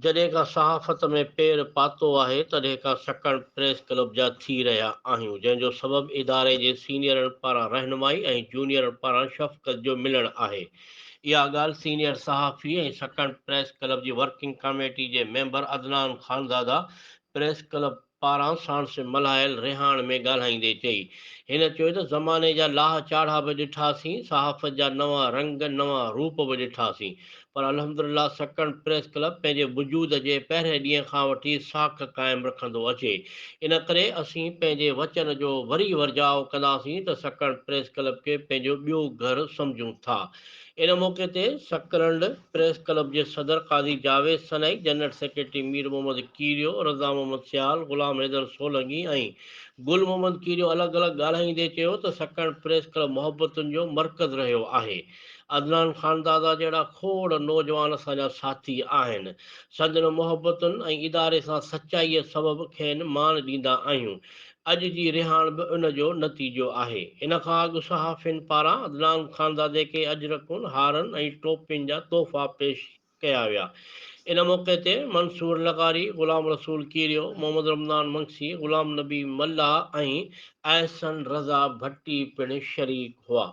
جڏهن کان صحافت ۾ پير پاتو آهي تڏهن کان سڪڻ پريس ڪلب جا ٿي رهيا آهيون جنهن جو سبب اداري جي سينيئرن پاران رهنمائي ۽ جونيئرن پاران شفقت جو ملڻ آهي. اها ڳالهه سينيئر صحافي ۽ سڪڻ پريس ڪلب جي ورڪنگ ڪاميٽي جي member Adnan Khanzada press club پاران ساڻس ملهايل رهاڻ ۾ ڳالهائيندي چئي. هن چيو ته زماني جا لاهه چاڙها به ڏٺاسين، صحافت جا نوان رنگ، نوان روپ به ڏٺاسين، پر الحمدلله سڪرنڊ پريس ڪلب پنهنجي وجود جي پهرين ڏينهن کان وٺي ساک قائم رکندو اچي. ان ڪري اسين پنهنجي وچن جو وري ورجاء ڪنداسين ته سڪرنڊ پريس ڪلب کي پنهنجو ٻيو گهر سمجهون ٿا. ان موقعي تي سڪرنڊ پريس ڪلب جي صدر قاضي جاويد سنائي، جنرل سيڪريٽري مير محمد ڪيريو، رضا محمد سيال، غلام حيدر سولنگي ۽ گل محمد ڪيريو الڳ الڳ ڳالهائيندي چيو ته سڪرنڊ پريس ڪلب محبتن جو مرڪز رهيو آهي، عدنان خانزاده جهڙا کوڙ نوجوان اسان جا ساٿي آهن، سندن محبتن ۽ اداري سان سچائيء سبب کين مان ڏيندا آهيون، اڄ جي رهاڻ به ان جو نتيجو آهي. ان کان اڳ صحافين پاران عدنان خانزادي کي اجرڪن، هارن ۽ ٽوپين جا تحفا پيش ڪيا ويا. ان موقعي تي منصور لغاري، غلام رسول ڪيريو، محمد رمضان منگسي، غلام نبي ملاح ۽ احسن رضا ڀٽي پڻ شريڪ هئا.